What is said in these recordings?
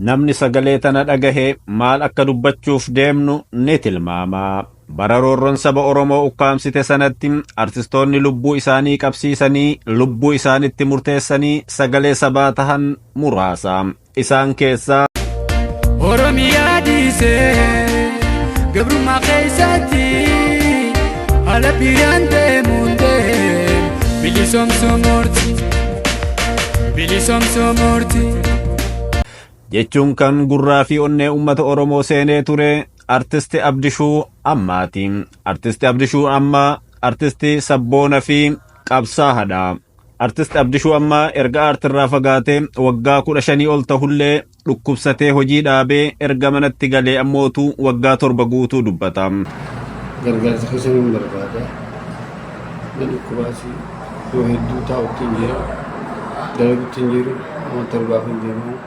Namni sagalee tana dhagahe maal akka dubbachuuf deemnu ni tilmaama. Bara roorroon saba Oromoo ukkaamsite sanatti artistoonni lubbuu isaanii qabsiisanii, lubbuu isaanitti murteessanii sagalee sabaa tahan muraasa. Isaan keessaa Oromiyaa dhiisee gabrummaa keessatti haala biraan deemuun deem bilisoomsuu murti, bilisoomsuu murti. Jechuun kan gurraa fi onnee uummata Oromoo seenee ture Artisti Abdishuu Ammaati. Artisti Abdishuu Ammaa artistii sabboona fi qabsaa'aadha. Artisti Abdishuu Ammaa erga aartirraa fagaatee waggaa 15 ol tahullee, dhukkubsatee hojii dhaabee erga manatti galee ammootu waggaa 7 guutuu dubbata. Gargaarsa keessan hin barbaada. Na dhukkubaasi yoo hedduu taa'utti hin jira. Dalagutti hin jiru. Nama torbaaf hin deemu.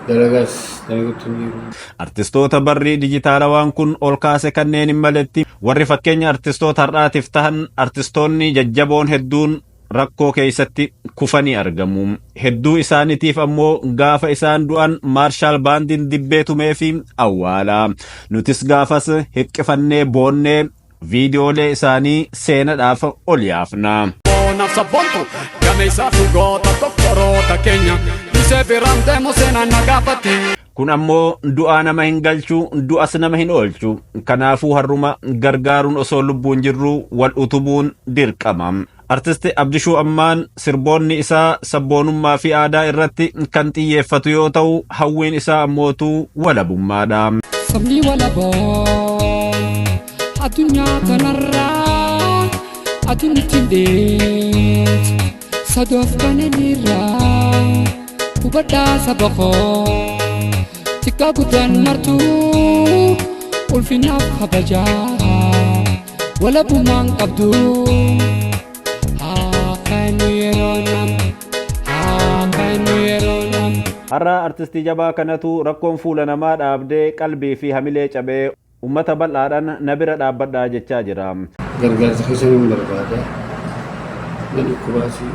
Dalagaas dalagutti hin jiru. Artistoota barri dijitaalawaan kun ol kaase kanneen hin maletti, warri fakkeenya artistoota har'aatiif tahan, artistoonni jajjaboon hedduun rakkoo keessatti kufanii argamu. Hedduu isaaniitiif ammoo gaafa isaan du'an maarshaal baandiin dibbee tumee fi awwaala. Nutis gaafas hiqqifannee boonnee viidiyoolee isaanii seenadhaaf ol yaafna. Boonaaf sabboontu gameessaa fi goota doktoroota keenya dhiisee biraan deemu seenaan na gaafatti. Kun ammoo du'aa nama hin galchu, du'as nama hin oolchu. Kanaafuu har'uma gargaaruun osoo lubbuun jirru wal utubuun dirqama. Artisti Abdishuu Ammaan sirboonni isaa sabboonummaa fi aadaa irratti kan xiyyeeffatu yoo ta'u, hawwiin isaa ammootu walabummaadha. Sabni walabaa addunyaa kanarraa aduun ittiin deemtu sadoof kananirraa hubadhaa saba koo, xiqqaa guddaan martuu ulfinaaf kabajaa walabummaan qabdu. Haa kennu yeroo nam, haa kennu yeroo nam. Har'a artistii jabaa kanatu rakkoon fuula namaa dhaabdee qalbii fi hamilee cabee uummata bal'aadhaan na bira dhaabbadhaa jechaa jira. Gargaarsa keessan hin barbaada. Na dhukkubaasi.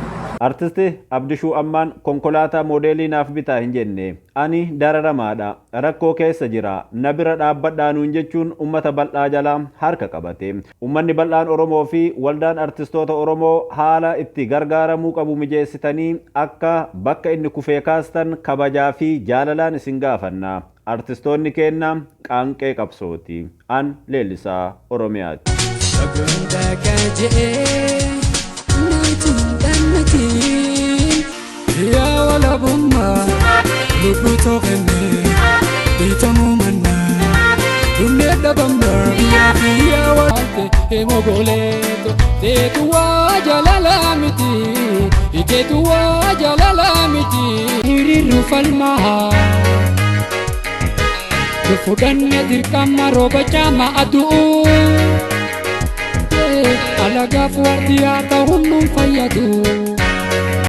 Artisti Abdishuu Ammaan konkolaataa moodeelii naaf bitaa hin jenne. Ani dararamaadha. Rakkoo keessa jira. Na bira dhaabbadhaa nuun jechuun uummata bal'aa jalaa harka qabate. Uummanni bal'aan Oromoo fi waldaan artistoota Oromoo haala itti gargaaramuu qabu mijeessitanii akka bakka inni kufee kaastan kabajaa fi jaalalaan isin gaafanna. Artistoonni keenna qaanqee qabsooti. An Leellisaa Oromiyaati. Sagantaa kaje'ee naatiin dhannatiin yaa walabummaa lubbuu tooqennee biitamuu mannaa dhumnee dhabamnaa yaa walte emogoleeto teetu waa jalala miti, iteetu waa jalala miti, hiriirru falmaa fudhanne dirqama rooba caama aduu alagaaf wardiyaa ta'uun nuun fayyadu.